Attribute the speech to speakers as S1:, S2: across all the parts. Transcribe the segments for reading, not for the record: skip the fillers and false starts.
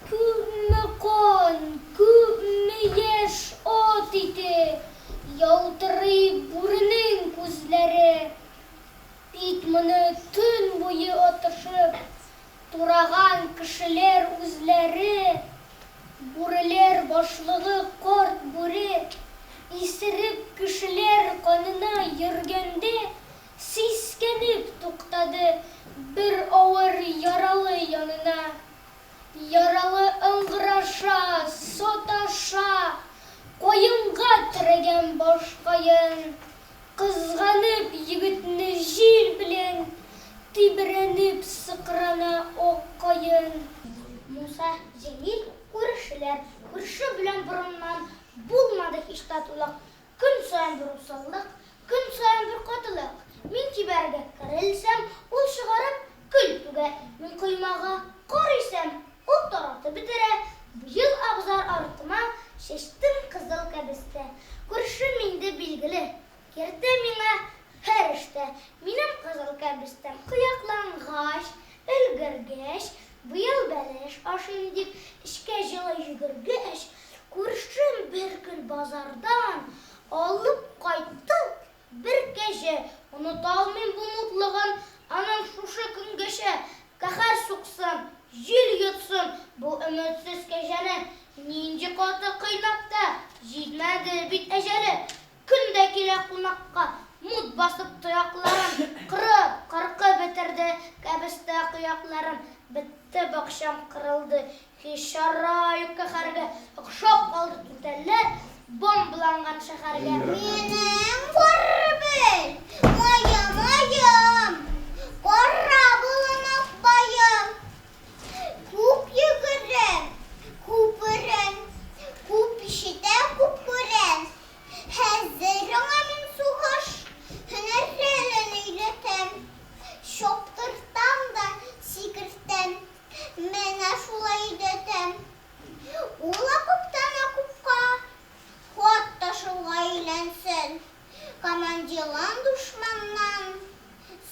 S1: Күпме кан, күпме яшь ат ите, Ялтырый бүренең күзләре. Бит моны төн буе атышып Тураган кешеләр үзләре. Бүреләр башлыгы карт бүре, Исереп кешеләр канына йөргәндә, Сискәнеп туктады бер авыр яралы янына. Яралы ыңгыраша, саташа, Каенга терәгән башкаен. Кызганып егетне җил белән Тибрәнеп сыкрана ак каен.
S2: Муса Җәлил күршеләр, Күрше белән борыннан Булмады һич татулык. Көн саен бер усаллык, Көн саен бер катылык. Мин кибәргә керелсәм, Ул чыгарып көл түгә. Мин коймага кар өйсәм, Ул таратып бетерә. Быел абзар артыма Чәчтем кызыл кәбестә. Күршем инде билгеле, Киртә миңа һәр эштә. Минем кызыл кәбестәм Кыяклангач, өлгергәч, Быел бәлеш ашыйм дип, Эчкә җылы йөгергәч, Күршем беркөн базардан Алып кайтты бер кәҗә. Оныта алмыйм бу мутлыгын Аның шушы көнгәчә. Каһәр суксын, җил йотсын Бу өметсез кәҗәне. Нинди каты кыйнап та Җитмәде бит әҗәле. Көн дә килә кунакка, Мут басып тоякларын, Кырып, кыркып бетерде Кәбестә кыякларын. Бетте бакчам, кырылды, Һич чара юк каһәргә, Охшап калды түтәлләр Бомбаланган шәһәргә.
S3: Минем горбел, маем-маем, Кара болын акбаем. Күп йөгерәм, күп өрәм, Күп ишетәм, күп күрәм. Хәзер аңа мин сугыш һөнәрләрен өйрәтәм. Чаптыртам да сикертәм, менә шулай өйрәтәм. Ул окоптан окопка хат ташуга өйрәнсен, командирын дошманнан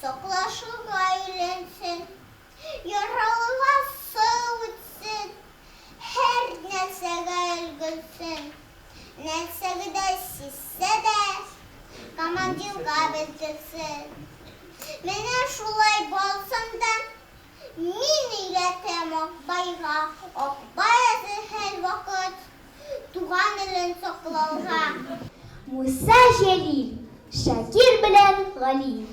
S3: саклашырга өйрәнсен. Яралыга су үтсен, һәр нәрсәгә өлгерсен. Нәрсәгә дә сизсә дә, командирга белдерсен. Менә шулай барсын да мин өйрәтәм Акбайга, Акбай әзер һәрвакыт туган илен саклауга.
S4: Муса Җәлил, Шакир белән Гали.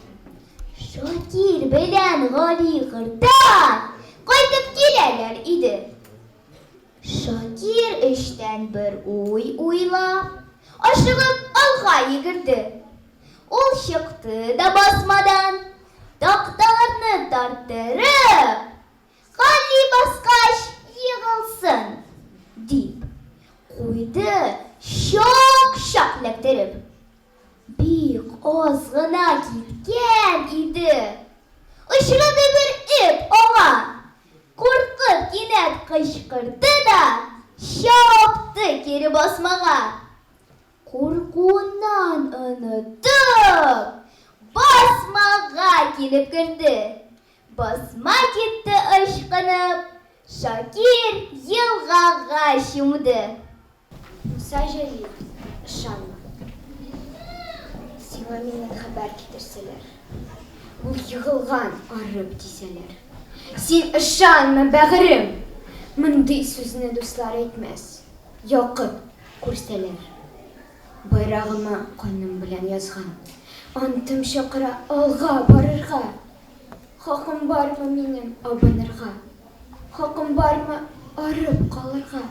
S4: Шакир белән Гали кырдан кайтып киләләр иде. Шакир эчтән бер уй уйлап, ашыгып алга йөгерде. Ул чыкты да басмадан, такталарны тарттырып, Гали баскач егылсын, дип куйды чак-чак эләктереп. Бик аз гына киткән иде, очрады бер эт аңа. Куркып кинәт кычкырды да чапты кире басмага. Куркуыннан онытып, басмага килеп керде. Басма китте ычкынып, Шакир елгага чумды.
S5: Муса Җәлил, ышанма. Сиңа миннән хәбәр китерсәләр, Ул егылган, арып, дисәләр. Син ышанма, бәгырем! Мондый сүзне дуслар әйтмәс, Якын күрсәләр. Байрагыма каным белән язган Антым чакыра алга барырга. Хакым бармы минем абынырга? Хакым бармы арып калырга?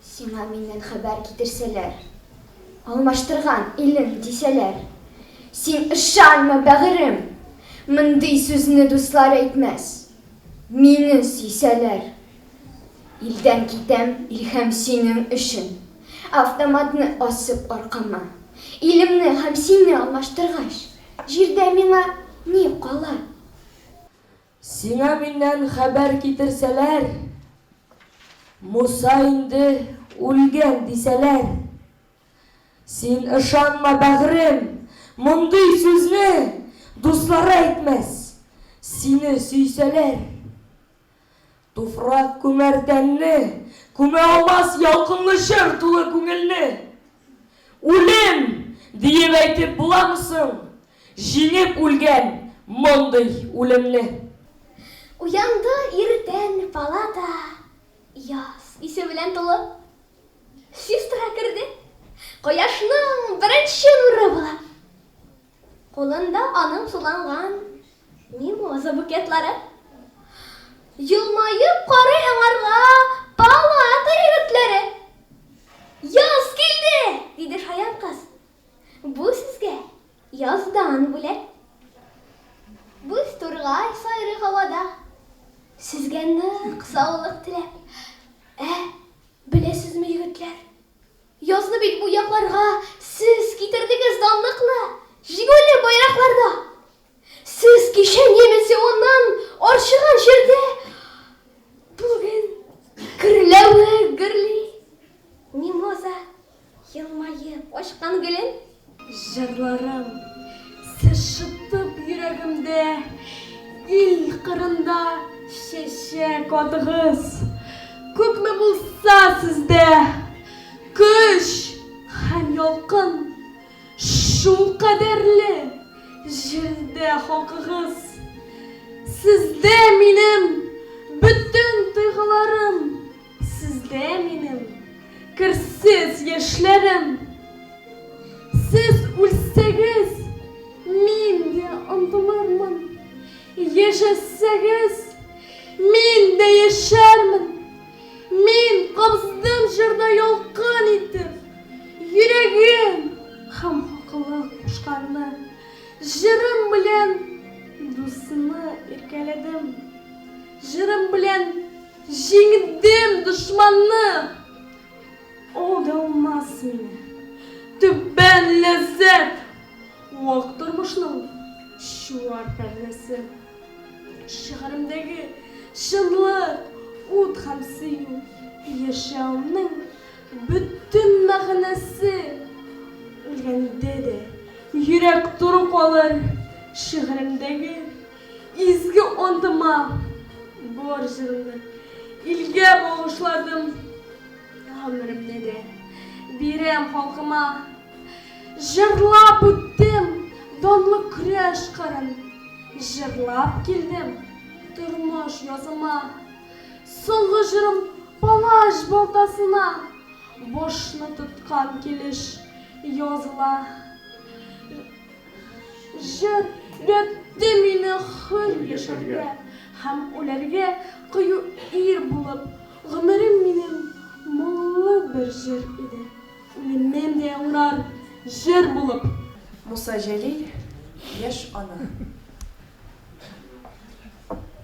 S5: Сиңа миннән хәбәр китерсәләр, Алмаштырган илен дисәләр, Син ышанма, бәгырем, Мондый сүзне дуслар әйтмәс, Мине сөйсәләр. Илдән китәм, Илһам, синең өчен, Автоматны асып аркама. Илемне һәм сине алмаштыргач, Җирдә миңа ни кала?
S6: Сиңа миннән хәбәр китерсәләр, Муса инде үлгән, дисәләр. Син ышанма, бәгърем, мондый сүзне Дуслары әйтмәс, сине сөйсәләр. Туфрак күмәр тәнне, күмә алмас ялкынлы җыр тулы күңелне. Үлем! диеп әйтеп буламы соң, җиңеп үлгән мондый үлемне?
S4: Уянды иртән палата яз исе белән тулы. Сестра керде. Кояшның беренче нуры булып. Кулында аның суланган мимоза букетлары. Елмаеп карый аңарга палата егетләре. Яз килде! диде шаян кыз. Бу сезгә яздан бүләк. Бүз тургай сайрый һавада. Сезгә нык саулык теләп. Ә, беләсезме, егетләр, Язны бит бу якларга сез китердегез данлыклы, җиңүле байракларда. Сез кичә немец явыннан арчыган җирдә бүген гөрләве гөрли. Мимоза елмаеп ачкан гөлен.
S7: Җырларым, сез шытып йөрәгемдә, Ил кырында чәчәк атыгыз. Күпме булса сездә көч һәм ялкын, Шулкадәрле җирдә хакыгыз. Сездә минем бөтен тойгыларым, Сездә минем керсез яшьләрем. Сез үлсәгез, мин дә онтылырмын. Яшәсәгез, мин дә яшәрмен. Мин кабыздым җырда ялкын итеп, Йөрәгем һәм хаклык кушканны. Җырым белән дусны иркәләдем. Җырым белән җиңдем дошманны. Алдалмас мине түбән ләззәт, Вак тормышның чуар пәрдәсе. Шигыремдәге чынлык, ут һәм сөю, Яшәвемнең бөтен мәгънәсе. Үлгәндә дә йөрәк туры калыр, Шигыремдәге Изге антыма бар җырымны илгә багышладым. Гомеремне дә бирәм халкыма. Җырлап үттем данлы көрәш кырын, Җырлап килдем тормыш языма. Соңгы җырым палач балтасына Башны тоткан килеш языла. Җыр өйрәтте мине хөр яшәргә һәм үләргә кыю ир булып. Гомерем минем моңлы бер җыр иде. Үлемем дә яңгырар җыр булып.
S8: Муса Җәлил, яшь ана.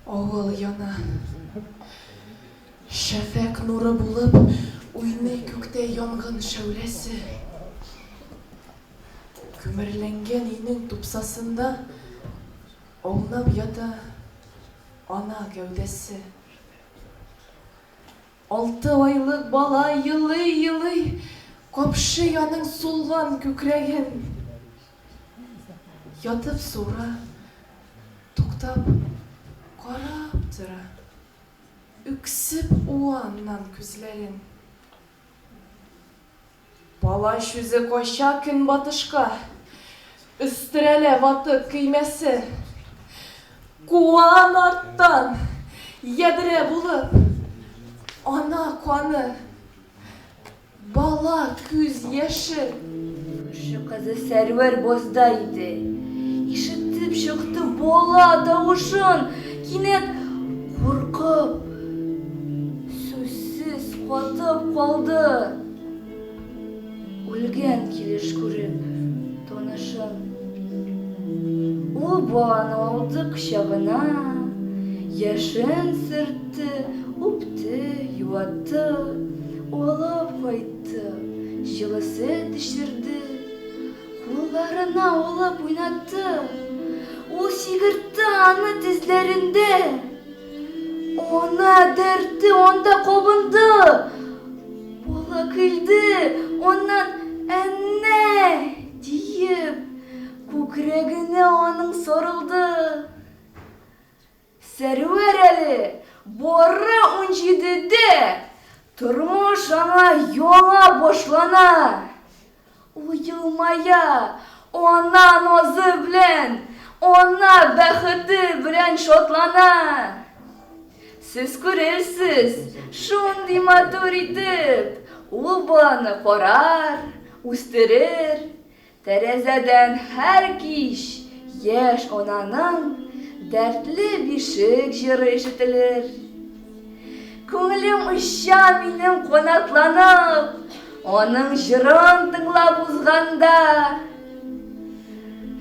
S8: Авыл яна. Шәфәкъ нуры булып уйный күктә янгын шәүләсе. Күмерләнгән өйнең тупсасында аунап ята ана гәүдәсе. Алты айлык бала елый-елый капшый аның сулган күкрәген. Ятып суыра, туктап карап тора, үксеп уа аннан күзләрен. Палач үзе кача көнбатышка, Өстерәлә ватык көймәсе. Куа аны арттан, ядрә булып, Ана каны, бала күз яше.
S9: Күрше кызы Сәрвәр базда иде. Ишетеп чыкты бала тавышын, кинәт куркып, сүзсез катып калды. Үлгән килеш күреп танышын. Ул баланы алды кочагына, яшен сөртте, үпте, юатты, алып кайтты, җылы сөт эчерде, кулларына алып уйнатты. Ул сикертте аны тезләрендә. Ана дәрте анда кабынды. Бала көлде, аннан әннә диеп, күкрәгенә аның сарылды. Сәрвәр әле. Бары унҗидедә тормыш аңа яңа башлана. Ул елмая, ана назы белән, ана бәхете белән шатлана. Сез күрерсез, шундый матур итеп, ул баланы карар, үстерер. Тәрәзәдән һәр кич яшь ананың дәртле бишек җыры ишетелер. Күңелем оча минем канатланып, аның җырын тыңлап узганда.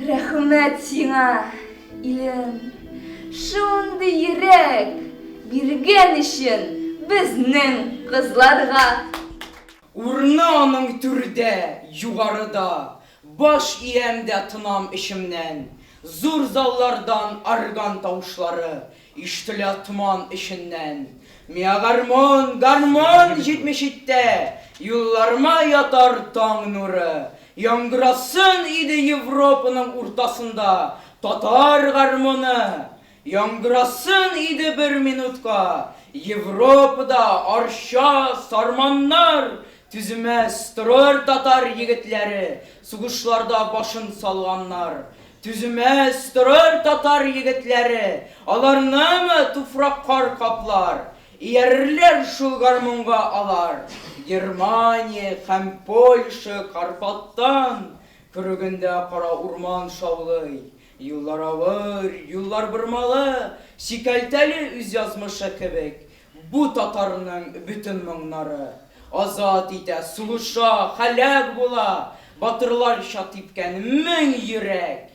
S9: Рәхмәт сиңа, илем, шундый йөрәк биргән өчен безнең кызларга.
S10: Урыны аның түрдә, югарыда. Баш иям дә тынам эчемнән. Зур заллардан орган тавышлары Ишетелә томан эченнән. Миңа гармун, гармун җитми читтә, Юлларыма ятар таң нуры. Яңгырасын иде Европаның уртасында Татар гармуны. Яңгырасын иде бер минутка, Европада Арча, Сарманнар Түземәс торыр татар егетләре, Сугышларда башын салганнар. Түземәс торыр татар егетләре, Аларнымы туфрак кар каплар? Иярерләр шул гармунга алар, Германия һәм Польша Карпаттан Көрегендә кара урман шаулый. Юллар авыр, юллар бормалы, Сикәлтәле үз язмышы кебек Бу татарның бөтен моңнары. Азат итә, сугыша, һәлак була Батырларча типкән мең йөрәк.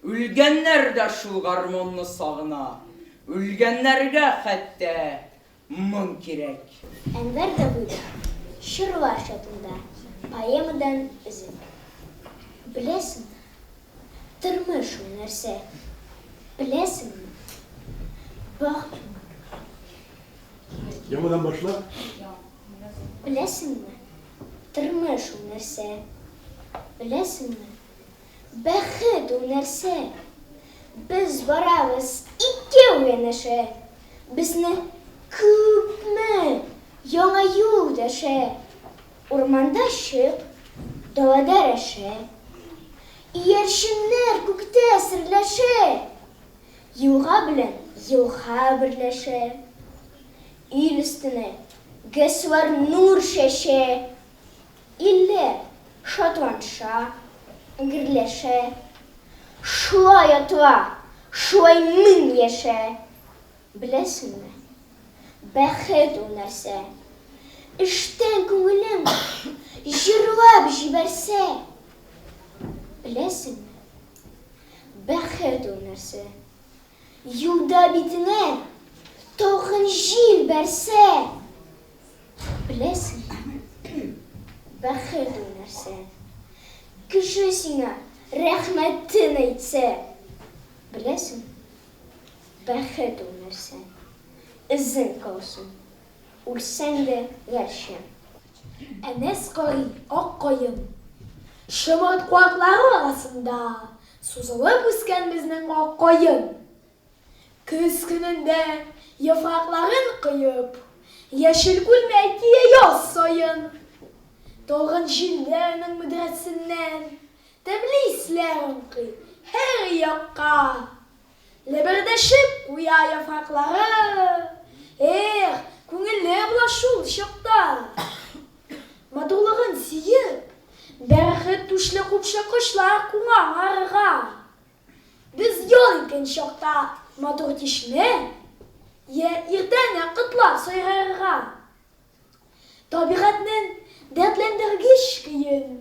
S10: Үлгәннәр дә шул гармунны сагына, Үлгәннәргә хәтта моң кирәк.
S2: Әнвәр Давыдов, Чорлар чатында поэмадан өзек. Беләсеңме, тормыш ул нәрсә? Беләсеңме, бәхет ул.
S11: Яңадан башла.
S2: Беләсеңме, тормыш ул нәрсә? Беләсеңме, Бәхет ул нәрсә? Без барабыз икәү янәшә, Безне күпме яңа юл дәшә. Урманда чык, далада рәшә, Иярченнәр күктә серләшә. Елга белән елга берләшә, Ил өстенә гэслар нур чәчә. Илләр шатланша, гөрләшә, Шулай атла, шулай мең яшә! Беләсеңме, бәхет ул нәрсә? Эштән күңелең җырлап җибәрсә! Беләсеңме, бәхет ул нәрсә? Юлда битеңә талгын җил бәрсә! Беләсеңме, бәхет ул нәрсә? Кеше сиңа рәхмәтен әйтсә. Беләсеңме, бәхет ул нәрсә? Эзең калсын, үлсәң дә гәрчә.
S7: Әнәс карый ак каен. Шомырт куаклары арасында сузылып үскән безнең ак каен. Көз көнендә яфракларын коеп, Яшел күлмәк кия яз саен. Талгын җилләрнең мөдрәсеннән Тәмле исләр аңкый һәр якка. Ләбердәшеп куя яфраклары, Эх, күңелле була шул чакта. Матурлыгын сөеп, бәрхет түшле купшы кошлар куна аңарга. Без ял иткән чакта матур кичне, йә иртәне котлап сайрарга. Табигатьнең дәртләндергеч көен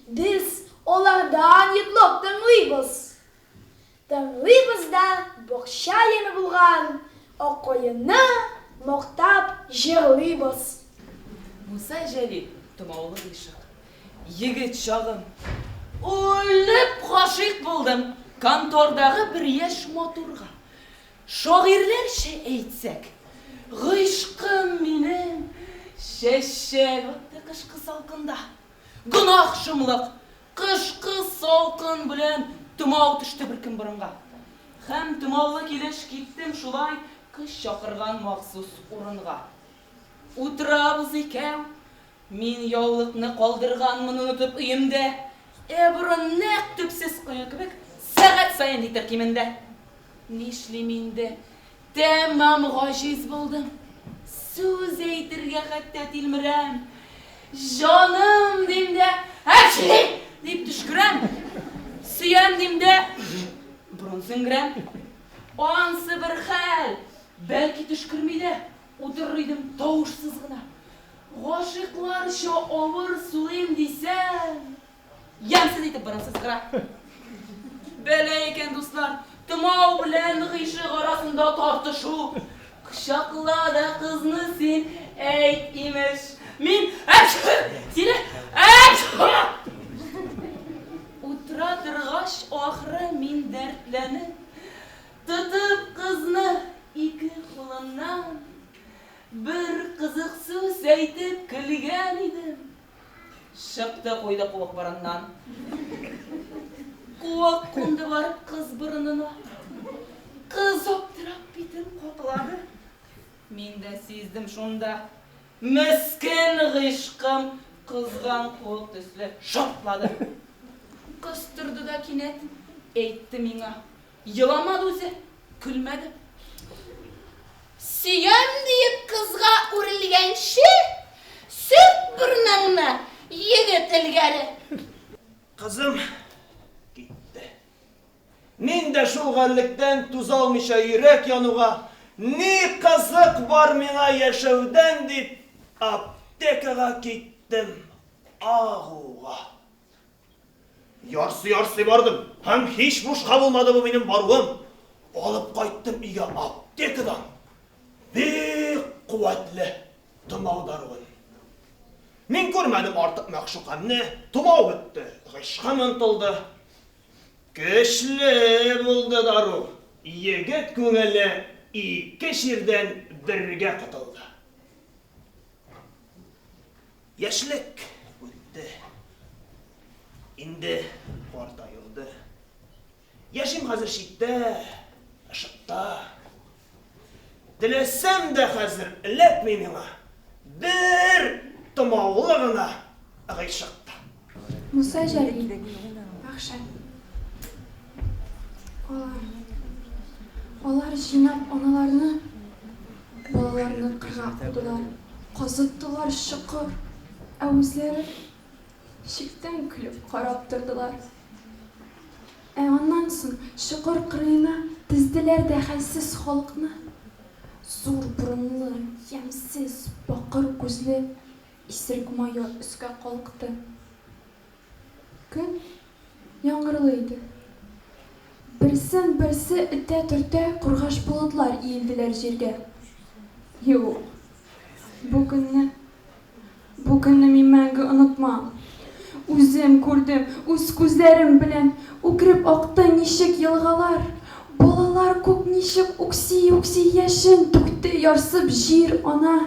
S7: без алардан йотлып тыңлыйбыз. Тыңлыйбыз да бакча яме булган Аккаенны мактап җырлыйбыз.
S8: Муса Җәлил, томаулы гыйшык. Егет чагым. Үлеп гашыйк булдым контордагы бер яшь матурга. Шагыйрьләрчә әйтсәк, гыйшкым минем чәчәк атты кышкы салкында. Гөнаһ шомлык, кышкы салкын белән томау төште беркөн борынга. Һәм томаулы килеш киттем шулай.
S11: Кыз чакырган махсус урынга. Утырабыз икәү. Мин яулыкны калдырганмын онытып өемдә. Ә борын нәкъ төпсез кое кебек сәгать саен литр кимендә. Нишлим инде? Тәмам гаҗиз булдым. Сүз әйтергә хәтта тилмерәм. Җаным, дим дә, әпчи! дип төчкерәм. Сөям, дим дә, борын сеңгерәм. Ансы бер хәл, бәлки төчкерми дә утырыр идем тавышсыз гына. Гашыйкларча авыр сулыйм дисәм, Ямьсез итеп борын сызгыра. Бәла икән, дуслар, томау белән гыйшык арасында тартышу. Кочакла да кызны син, әйт, имеш. Мин, әпчү! Сине, әпчү! Утыра торгач, ахры, мин дәртләнеп, тотып кызны ике кулыннан, бер кызык сүз әйтеп көлгән идем. Чыкты куйды куык борыннан. Куык кунды барып кыз борынына. Кыз аптырап битен каплады. Мин дә сиздем шунда. Мескен гыйшкым кызган куык төсле шартлады. Кыз торды да кинәт әйтте миңа. Еламады үзе, көлмәде.
S12: Сөям диеп кызга үрелгәнче, сөрт борыныңны, егет элгәре.
S13: Кызым китте. Мин дә шул гарьлектән түзалмыйча йөрәк януга, ни кызык бар миңа яшәүдән дип, аптекага киттем агуга. Ярсый-ярсый бардым, һәм һич бушка булмады бу минем баруым. Алып кайттым өйгә аптекадан бик куәтле томау даруын. Мин күрмәдем артык мәгъшукамне, томау бетте, гыйшкым онтылды. Көчле булды дару, егет күңеле ике чирдән бергә котылды. Яшьлек үтте. Инде картаелды. Яшим хәзер читтә, ышыкта. Теләсәм дә хәзер эләкми миңа бер томаулы гына гыйшык та.
S7: Муса Җәлил, Мәхшәр. Алар, алар җыйнап аналарны, Балаларны кырга кудылар, Казыттылар чокыр, Ә үзләре читтән көлеп карап тордылар. Ә аннан соң чокыр кырыена Тезделәр дә хәлсез халыкны. Зур борынлы, ямьсез, бакыр күзле Исерек майор өскә калыкты. Көн яңгырлы иде. Берсен-берсе этә-төртә кургаш болытлар иелделәр җиргә. Юк, бу көнне, бу көнне мин мәңге онытмам. Үзем күрдем, үз күзләрем белән үкереп акты ничек елгалар, балалар күк ничек үкси-үкси яшен түкте ярсып җир-ана.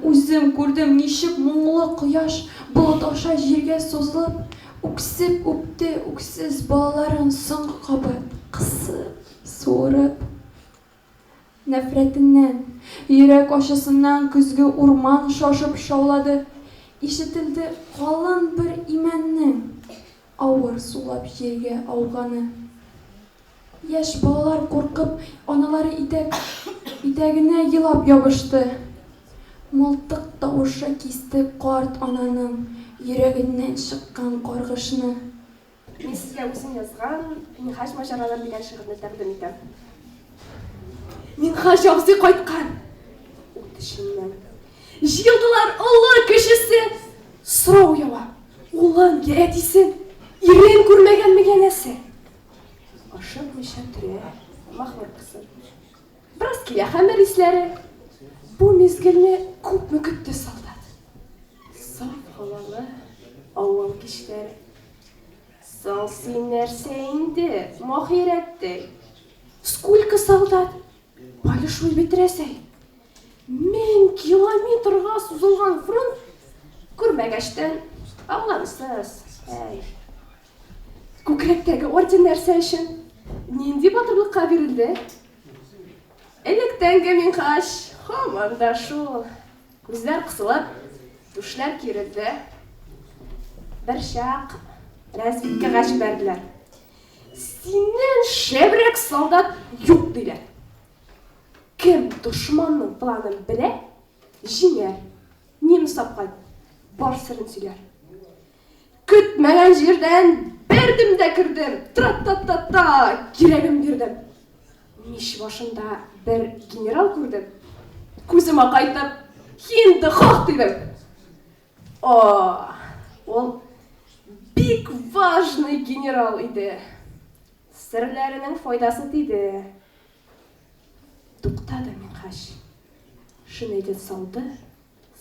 S7: Үзем күрдем, ничек моңлы кояш болыт аша җиргә сузылып, үксеп үпте үксез балаларын соңгы кабат кысып, суырып. Нәфрәтеннән, йөрәк ачысыннан көзге урман шашып шаулады, ишетелде калын бер имәннең авыр сулап җиргә ауганы. Яшь балалар куркып аналары итәк итәгенә елап ябышты. Мылтык тавышы кисте карт ананың йөрәгеннән чыккан каргышны.
S14: Мин сезгә үзем язган Минһаҗ маҗаралары дигән шигырьне тәкъдим итәм. Минһаҗ абзый кайткан! Ут эченнән. Җыелдылар олы кешесе! Сорау ява. Улын я әтисен, ирен күрмәгәнме янәсе? Ашыкмыйча төрә махоркасын. Бераз килә хәмер исләре. Бу мизгелне күпме көтте солдат. Саф һавалы авыл кичләре. Соң син нәрсә инде, Маһирәттәй? Сколько солдат? Большой бетерәсәй. 1000 километрга сузылган фронт күрмәгәчтән аңларсыз, әй. Күкрәктәге орден нәрсә өчен? Нинди батырлыкка бирелде? Элек. Электәнге Минһаҗ һаман да шул. Күзләр кысылып, түшләр киерелде. Берчак разведкага җибәрделәр. Синнән шәбрәк солдат юк, диләр. Кем дошманның планын белә, җиңәр. Немец тапкан, бар серен сөйләр. Көтмәгән җирдән бәрдем дә кердем, тра-та-та-та, кирәген бирдем. Мич башында бер генерал күрдем, күзем акайтып, хинды хох дидем. О, ул бик важный генерал иде. Серләренең файдасы тиде. Туктады Минһаҗ. Шинелен салды,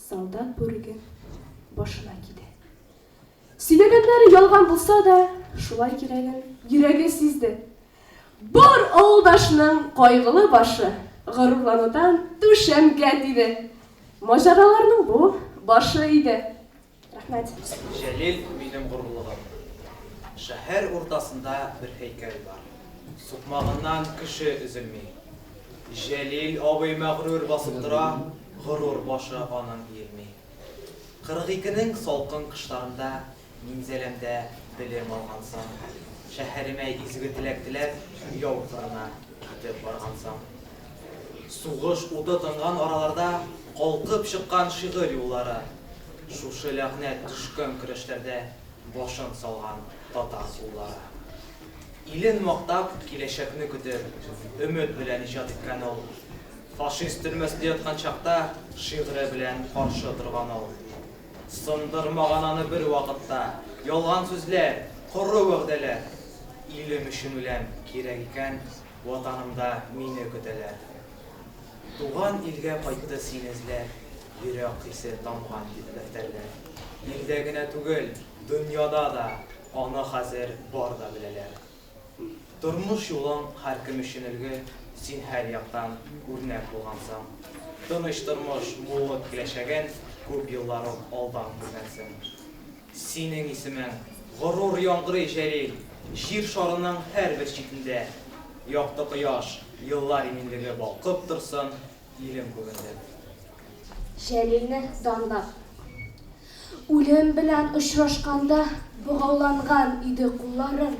S14: солдат бүреген башына киде. Сөйләгәннәре ялган булса да, шулай кирәген йөрәге сизде. Бар авылдашның кайгылы башы горурланудан түшәмгә тиде. Маҗараларның бу башы иде. Рәхмәт.
S15: Җәлил минем горурлыгым. Шәһәр уртасында бер һәйкәл бар. Сукмагыннан кеше өзелми. Җәлил абый мәгърур басып тора, горур башы аның иелми. 42 нең салкын кышларында Минзәләмдә белем алгансың. Шәһәремә изге теләк теләп, яу кырына китеп баргансың. Сугыш уты тынган араларда калкып чыккан шигырь юллары, шушы ләгънәт төшкән көрәшләрдә башын салган татар уллары. Илен мактап, киләчәкне көтеп, өмет белән иҗат иткән ул. Фашист төрмәсендә яткан чакта шигыре белән каршы торган ул. Сындырмаган аны бервакытта ялган сүзләр, коры вәгъдәләр. Илем өчен үләм, кирәк икән, Ватанымда мине көтәләр. Туган илгә кайтты сине эзләп, Йөрәк хисе тамган дәфтәрләр. Илдә генә түгел, дөньяда да Аны хәзер бар да беләләр. Тормыш юлың һәркем өчен өлге, Син һәр яктан үрнәк булгансың. Тыныч тормыш, муллык киләчәген Күп еллар ук алдан күргәнсең. Синең исемең горур яңгырый, Җәлил, Җир шарының һәрбер читендә. Якты кояш, еллар иминлеге балкып торсын илем күгендә.
S1: Җәлилне данлап. Үлем белән очрашканда богауланган иде кулларың.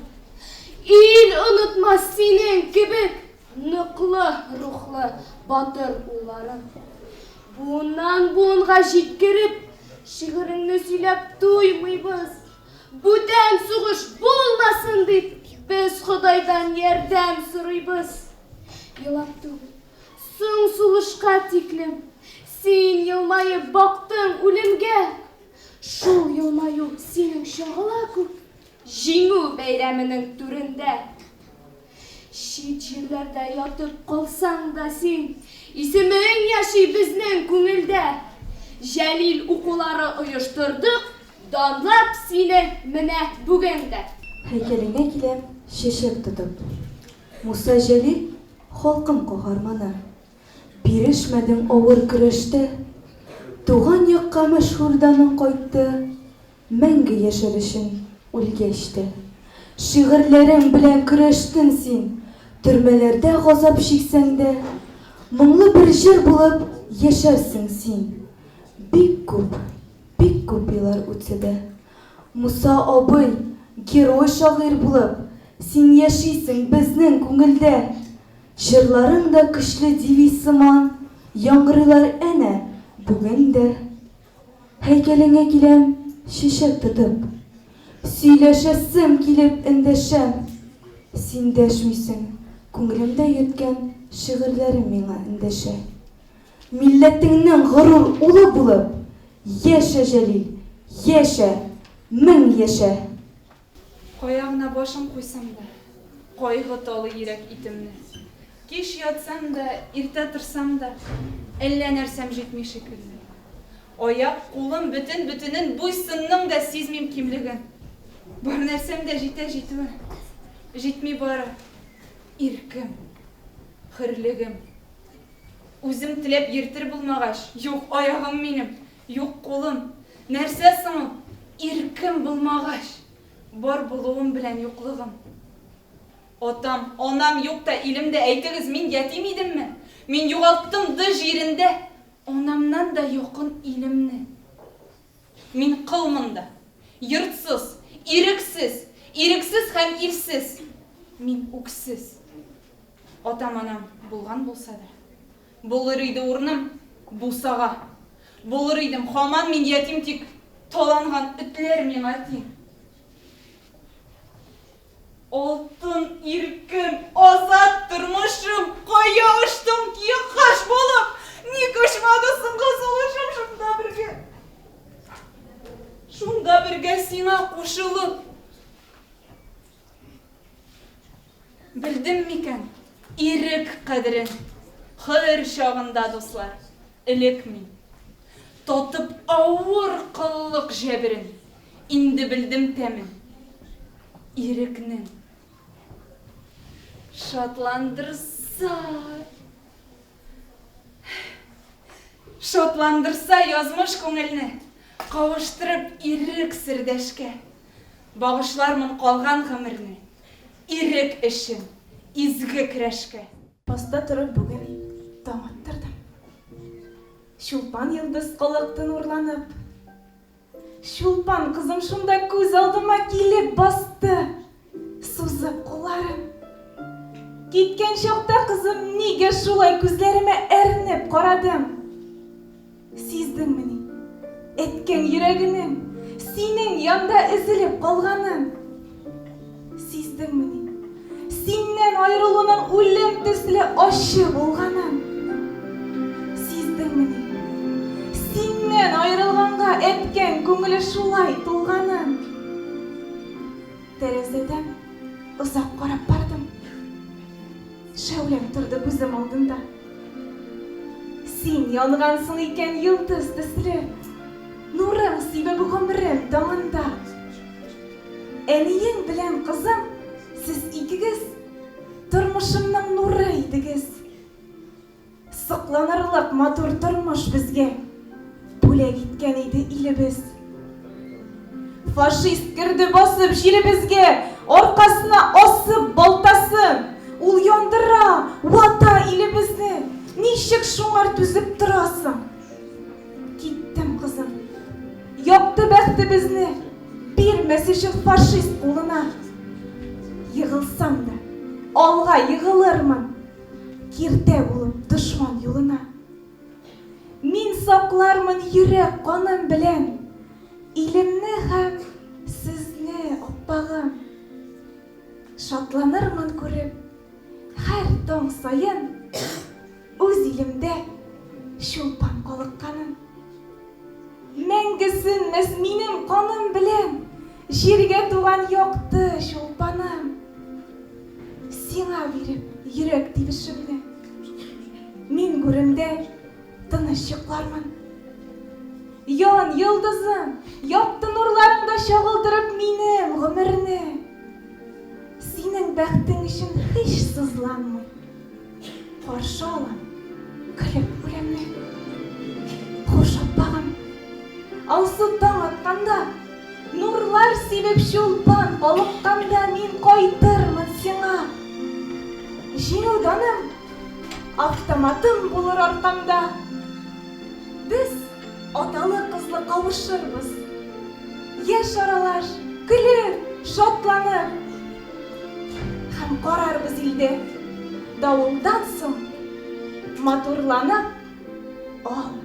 S1: Ил онытмас синең кебек ныклы рухлы батыр улларын. Буыннан буынга җиткереп, шигыреңне сөйләп туймыйбыз. Бүтән сугыш булмасын дип, без Ходайдан ярдәм сорыйбыз. Елап түгел, соң сулышка тиклем син елмаеп бактың үлемгә. Шул елмаю синең чагыла күк Җиңү бәйрәменең түрендә. Чит җирләрдә ятып калсаң да син, Исемең яши безнең күңелдә. Җәлил укулары оештырдык, Данлап сине менә бүген дә.
S16: Һәйкәлеңә киләм чәчәк тотып. Муса Җәлил, халкым каһарманы. Бирешмәдең авыр көрәштә. Туган якка мәшһүр даның кайтты. Мәңге яшәр өчен үлгәч тә. Шигырьләрең белән көрәштең син, Төрмәләрдә газап чиксәң дә. Моңлы бер җыр булып яшәрсең син, Бик күп, бик күп еллар үтсә дә. Муса абый, герой шагыйрь булып, Син яшисең безнең күңелдә. Җырларың да көчле девиз сыман, Яңгырыйлар әнә бүген дә. Һәйкәлеңә киләм чәчәк тотып. Сөйләшәсем килеп эндәшәм. Син дәшмисең, күңелемдә йөрткән шигырьләрем миңа эндәшә. Милләтеңнең горур улы булып, яшә, Җәлил, яшә, мең яшә!
S9: Кая гына башым куйсам да, Кайгы талый йөрәк итемне. Кич ятсам да, иртә торсам да, Әллә нәрсәм җитми шикелле. Аяк, кулым бөтен-бөтенен, Буй-сынның да сизмим кимлеген. Бар нәрсәм дә җитә җитүен, Җитми бары иркем, хөрлегем. Үзем теләп йөртер булмагач, Юк аягым минем, юк кулым. Нәрсә соң ул, иркем булмагач, Бар булуым белән юклыгым? Атам, анам юк та, илем дә, әйтегез, мин ятим идемме? Мин югалттым ды җирендә анамнан да якын илемне. Мин кол монда. Йортсыз, ирексез, ирексез һәм илсез. Мин үксез. Атам-анам булган булса да. Булыр иде урыным бусага. Булыр идем һаман мин ятим тик таланган этләр миңа тиң. Алтын иркем, азат тормышым, кая очтың киек кош булып? Ник очмады соңгы сулышым шунда бергә? Шунда бергә сиңа кушылып. Белдем микән ирек кадерен? Хөр чагында, дуслар, элек мин. Татып авыр коллык җәберен, инде белдем тәмен ирекнең. Шатландырса, шатландырса язмыш күңелне, кавыштырып ирек сердәшкә, багышлармын калган гомерне ирек өчен изге көрәшкә.
S7: Аста торып бүген таң аттырдым. Чулпан йолдыз калыкты нурланып. Чулпан кызым шунда күз алдыма килеп басты, сузып кулларын. Киткән чакта кызым нигә шулай күзләремә әрнеп карадың? Сиздеңмени, әткәң йөрәгенең синең янда өзелеп калганын? Сиздеңмени, синнән аерылуның үлем төсле ачы булганын? Сиздеңмени, синнән аерылганга әткәң күңеле шулай тулганын? Тәрәзәдән озак карап бардым. Шәүләң торды күзем алдында. Син янгансың икән йолдыз төсле, Нурың сибеп гомерем таңында. Әниең белән кызым, сез икегез Тормышымның нуры идегез. Сокланырлык матур тормыш безгә Бүләк иткән иде илебез. Фашист керде басып җиребезгә, Аркасына асып балтасын. Ул яндыра, вата илебезне, Ничек шуңар түзеп торасың? Киттем, кызым, якты бәхтебезне Бирмәс өчен фашист кулына. Егылсам да, алга егылырмын, Киртә булып дошман юлына. Мин саклармын йөрәк каным белән Илемне һәм сезне, аппагым. Шатланырмын күреп һәр таң саен Үз илемдә чулпан калыкканын. Мәңге сүнмәс минем каным белән Җиргә туган якты чулпаным. Сиңа биреп йөрәк тибешемне, Мин гүремдә тыныч йоклармын. Ян, йолдызым, якты нурларыңда Чагылдырып минем гомерне. Синең бәхтең өчен һич сызланмый. Каршы алам көлеп үлемне. Хуш, аппагым. Алсу таң атканда, Нурлар сибеп чулпан калыкканда Мин кайтырмын сиңа. Җиңү даным, автоматым булыр аркамда. Без аталы-кызлы кавышырбыз. Яшь аралаш, көлеп, шатланып. Һәм карарбыз илдә давылдан соң матурланып ал.